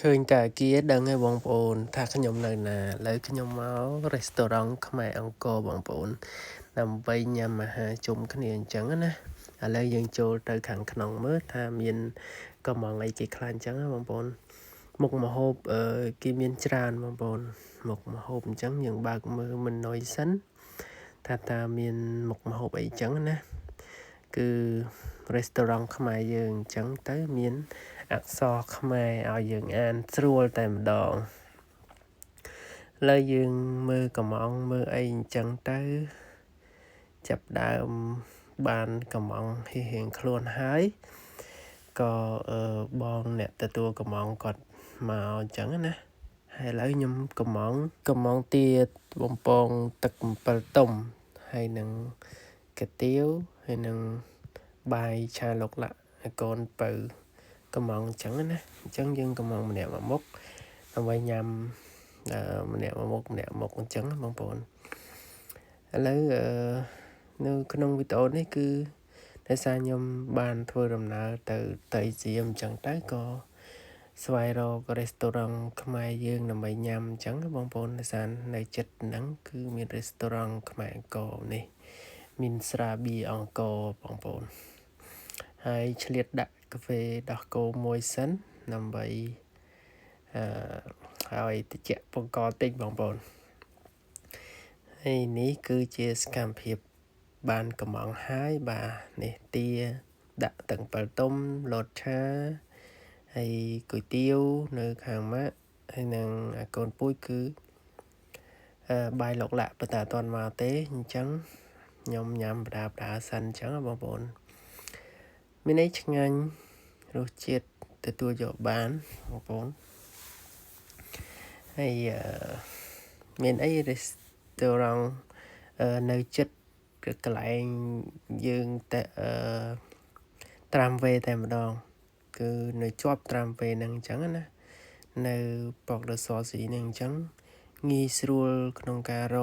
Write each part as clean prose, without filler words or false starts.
ឃើញតែអាគារដឹងហើយបងប្អូនថាខ្ញុំនៅណាឥឡូវខ្ញុំមករេស្តូរ៉ង់ខ្មែរអង្គរបងប្អូនដើម្បីញ៉ាំអាហារជុំគ្នាអញ្ចឹងណាឥឡូវយើងចូលទៅខាងក្នុងមើលថាមានកំងអីគេខ្លះអញ្ចឹងណាបងប្អូនមុខម្ហូបគេមានច្រើនបងប្អូនមុខម្ហូបអញ្ចឹងយើងបើកមើលម៉ឺនុយសិនថាតើមានមុខម្ហូបអីអញ្ចឹងណាគឺរេស្តូរ៉ង់ខ្មែរយើងអញ្ចឹងទៅមានអក្សរខ្មែរឲ្យយើងអានស្រួលតែម្ដងឥឡូវយើងមើលកំងមើលអីអញ្ចឹងទៅចាប់ដើមបានកំងហៀងខ្លួនហើយក៏បងអ្នកទទួលកំងគាត់មកអញ្ចឹងណាហើយឥឡូវខ្ញុំកំងទៀតបំពងទឹក7ទុំហើយនឹងកាទៀវហើយនឹងបាយឆាលុកឡាក់ឲ្យកូនពៅកំងអញ្ចឹងណាអញ្ចឹងយើងកំងម្នាក់មួយមុខដើម្បីញ៉ាំម្នាក់មួយមុខម្នាក់មុខអញ្ចឹងបងប្អូនឥឡូវនៅក្នុងវីដេអូនេះគឺដោយសារខ្ញុំបានធ្វើដំណើរទៅតៃសៀមអញ្ចឹងទៅក៏ស្វែងរករេស្តូរ៉ង់ខ្មែរយើងដើម្បីញ៉ាំអញ្ចឹងបងប្អូនដោយសារនៅចិត្តហ្នឹងគឺមានរេស្តូរ៉ង់ខ្មែរអង្គរនេះមានស្រាបៀរអង្គរបងប្អូនហើយឆ្លៀតដាក់កាហ្វេដោះគោមួយសិនដើម្បីឲ្យតិចបង្កតិចបងប្អូនហើយនេះគឺជាសកម្មភាពបានកំងហើយបាទនេះទាដាក់ទាំង7ទុំលតឆាហើយគុយទាវនៅខាងម៉ាក់ហើយនឹងអាកូនពូជគឺបាយលុកលាក់ប៉ុន្តែអត់ទាន់មកទេអញ្ចឹងខ្ញុំញ៉ាំបដាបដាសិនអញ្ចឹងបងប្អូនមានអីឆ្ងាញ់រសជាតិទទួលយកបានបងប្អូនហើយមានអីរេស្តូរ៉ង់នៅចិត្តកន្លែងយើងតែត្រាំវេតែម្ដងគឺនៅជាប់ត្រាំវេហ្នឹងអញ្ចឹងណានៅប៉ុកដសស៊ីហ្នឹងអញ្ចឹងងាយស្រួលក្នុងការរ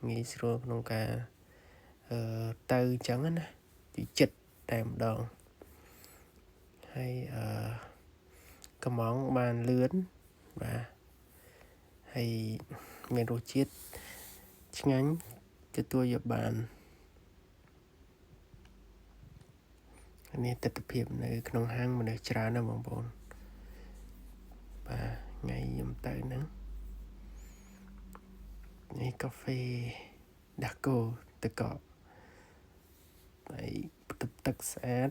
ងាយស្រួលក្នុងការទៅអញ្ចឹងណាទីចិត្តតែម្ដងហើយកំងបានលឿនបាទហើយមានរសជាតិឆ្ងាញ់ទទួលយកបាននេះទិដ្ឋភាពនៅក្នុងហាងមនុស្សច្រើនណាស់បងប្អូនបាទថ្ងៃខ្ញុំទៅហ្នឹងនេះកាហ្វេដាកូទឹកកកហើយបន្ទប់ទឹកស្អាត